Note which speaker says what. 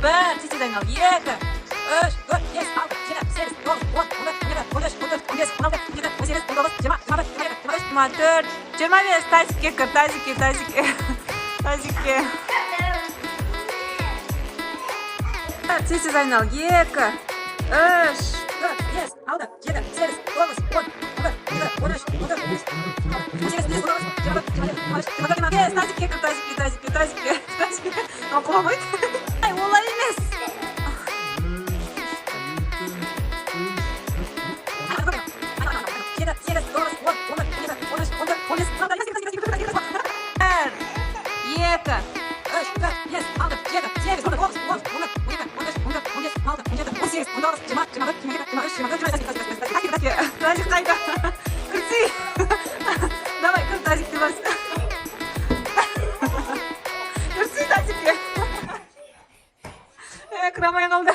Speaker 1: Бір, тез, тез айнал. Екі, үш, төрт, бес, алты, жеті, сегіз, тоғыз, 10, 11, 12, 13, 14, 15, 16, 17, 18, 19, 20, 21, 22, 23, 24, 25. Тазикке кір, тазикке, тазикке. Тазикке. Тез, тез айнал. Екі, үш, төрт, бес, алты, жеті, сегіз, тоғыз, 10, 11, 12, 13, 14, 15, 18, 19, 20, 21, 22, 23, 24, 25. Тазикке кір, тазикке, тазикке, тазикке, тазикке. Мынау құламайды. Ай, олай емес. Жеті, сегіз, тоғыз, 10, 11, 12, 13, 14, 15, 16, бір, екі, үш, төрт, бес, алты, жеті, сегіз, тоғыз, 10, 11, 12, 13, 14, 15, 16, 17, 18, 19, 20, 21, 22, 23, 24, 25. Тазик қайда? Кірсей. Давай, кір, тазикті бас. Кірсей тазикке. Кіре алмай қалды.